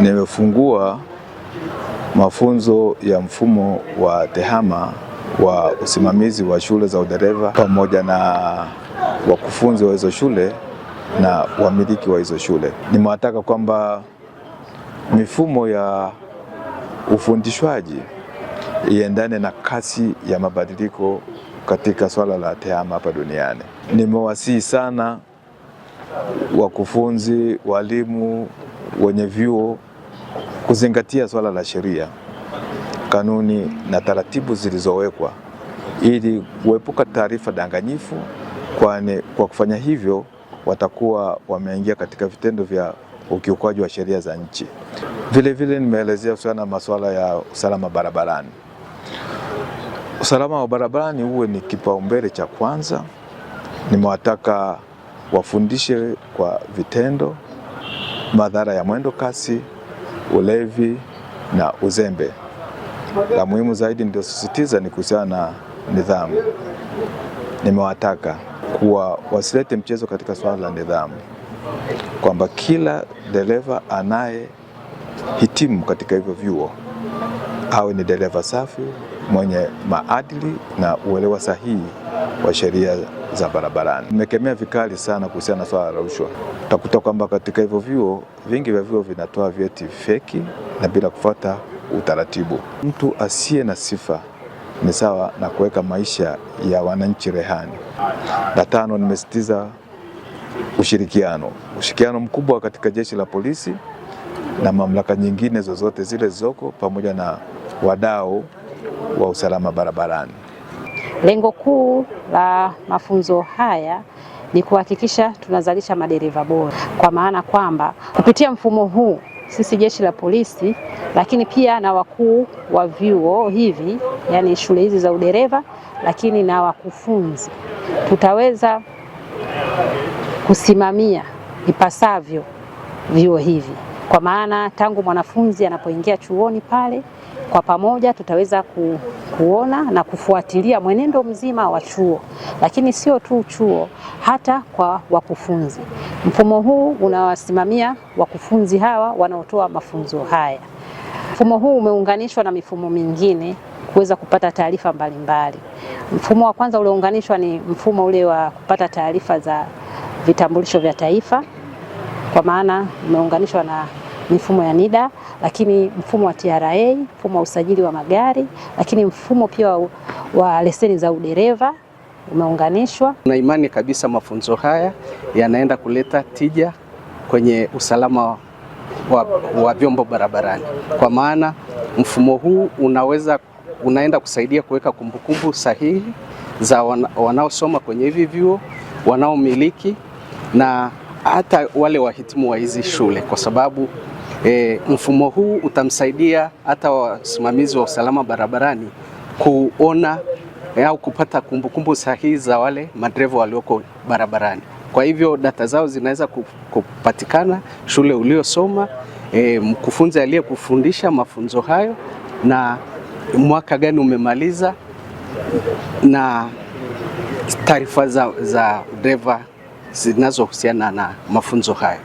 Nimefungua mafunzo ya mfumo wa TEHAMA wa usimamizi wa shule za udereva pamoja na wakufunzi wa hizo shule na wamiliki wa hizo shule. Nimewataka kwamba mifumo ya ufundishwaji iendane na kasi ya mabadiliko katika swala la TEHAMA hapa duniani. Nimewasihi sana wakufunzi, walimu, wenye vyuo kuzingatia swala la sheria, kanuni na taratibu zilizowekwa ili kuepuka taarifa danganyifu, kwani kwa kufanya hivyo watakuwa wameingia katika vitendo vya ukiukwaji wa sheria za nchi. Vilevile nimeelezea kuhusiana na masuala ya usalama barabarani. Usalama wa barabarani uwe ni kipaumbele cha kwanza. Nimewataka wafundishe kwa vitendo madhara ya mwendo kasi, ulevi na uzembe. La muhimu zaidi niliosisitiza ni kuhusiana na nidhamu. Nimewataka kuwa wasilete mchezo katika swala la nidhamu, kwamba kila dereva anayehitimu katika hivyo vyuo awe ni dereva safi mwenye maadili na uelewa sahihi wa sheria za barabarani. Nimekemea vikali sana kuhusiana na swala la rushwa. Utakuta kwamba katika hivyo vyuo vingi vya vyuo vinatoa vyeti feki na bila kufuata utaratibu. Mtu asiye na sifa ni sawa na kuweka maisha ya wananchi rehani. La tano, nimesisitiza ushirikiano, ushirikiano mkubwa katika jeshi la polisi na mamlaka nyingine zozote zile zilizoko pamoja na wadau wa usalama barabarani. Lengo kuu la mafunzo haya ni kuhakikisha tunazalisha madereva bora, kwa maana kwamba kupitia mfumo huu sisi jeshi la polisi, lakini pia na wakuu wa vyuo hivi, yani shule hizi za udereva, lakini na wakufunzi tutaweza kusimamia ipasavyo vyuo hivi, kwa maana tangu mwanafunzi anapoingia chuoni pale, kwa pamoja tutaweza kuona na kufuatilia mwenendo mzima wa chuo, lakini sio tu chuo, hata kwa wakufunzi. Mfumo huu unawasimamia wakufunzi hawa wanaotoa mafunzo haya. Mfumo huu umeunganishwa na mifumo mingine kuweza kupata taarifa mbalimbali. Mfumo wa kwanza uliounganishwa ni mfumo ule wa kupata taarifa za vitambulisho vya taifa, kwa maana umeunganishwa na mifumo ya NIDA, lakini mfumo wa TRA, mfumo wa usajili wa magari, lakini mfumo pia wa leseni za udereva umeunganishwa. Na imani kabisa mafunzo haya yanaenda kuleta tija kwenye usalama wa vyombo barabarani, kwa maana mfumo huu unaenda kusaidia kuweka kumbukumbu sahihi za wanaosoma kwenye hivi vyuo, wanaomiliki na hata wale wahitimu wa hizi shule, kwa sababu mfumo huu utamsaidia hata wasimamizi wa usalama barabarani kuona au kupata kumbukumbu sahihi za wale madereva walioko barabarani. Kwa hivyo data zao zinaweza kupatikana, shule uliosoma, mkufunzi aliyekufundisha mafunzo hayo na mwaka gani umemaliza na taarifa za dereva zinazohusiana na mafunzo hayo.